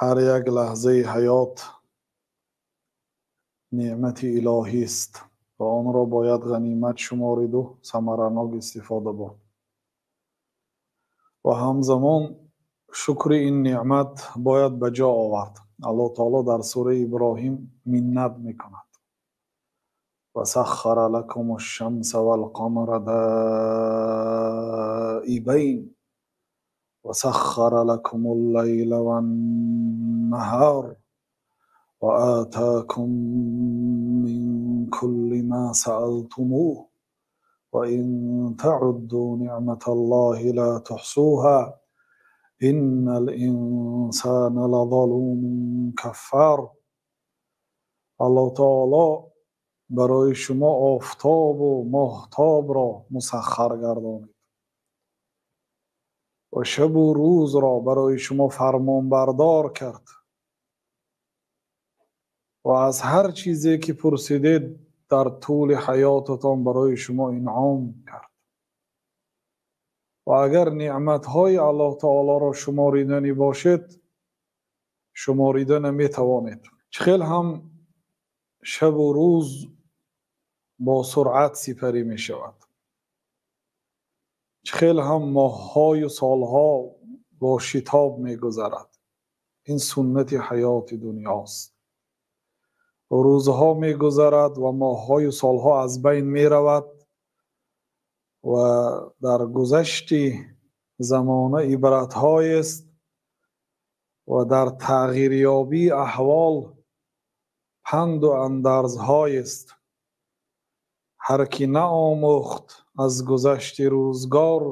Ҳар як лаҳзаи ҳаёт неъмати илоҳист ва онро бояд ғанимат шумориду самаранок истифода бурд. Ва ҳамзамон шукри ин неъмат бояд ба ҷо овард. Аллоҳ таоло дар сураи Иброҳим миннат мекунад: وسخر لكم الشمس والقمر دائبين وسخر لكم الليل والنهار وآتاكم من كل ما سألتموه وإن تعدوا نعمة الله لا تحصوها إن الإنسان لظلوم كفار. Аллоҳ таоло барои шумо офтобу моҳтобро мусаххар гардонид ва шабу рӯзро барои шумо фармонбардор кард ва аз ҳар чизе ки пурсидед дар тӯли ҳаётатон барои шумо инъом кард. Ва агар неъматҳои Аллоҳ таолоро шумориданӣ бошед, шуморида наметавонед. Чӣ хел ҳам шабу рӯз бо суръат сипарӣ мешавад, чӣ хел ҳам моҳҳою солҳо бо шитоб мегузарад. Ин суннати ҳаёти дунёст. Рӯзҳо мегузарад ва моҳҳою солҳо аз байн меравад ва дар гузашти замона ибратҳоест ва дар тағйирёбии аҳвол панду андарзҳоест. Ҳар кӣ наомӯхт аз гузашти рӯзгор,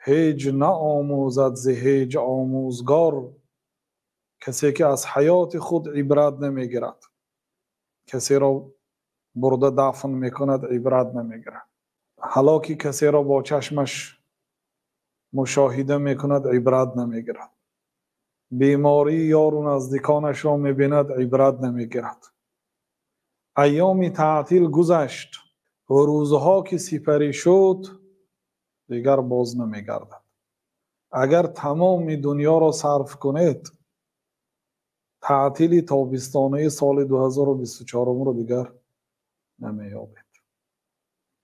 ҳеҷ наомӯзад зи ҳеҷ омӯзгор. Касе ки аз ҳаёти худ ибрат намегирад, касеро бурда дафн мекунад, ибрат намегирад. Ҳалоки касеро бо чашмаш мушоҳида мекунад, ибрат намегирад. Бемории ёру наздиконашро мебинад, ибрат намегирад. Айёми таътил гузашт ва рӯзҳо ки сипарӣ шуд, дигар боз намегардад. Агар тамоми дунёро сарф кунед, таътили тобистонаи соли 2024-ро дигар намеёбед.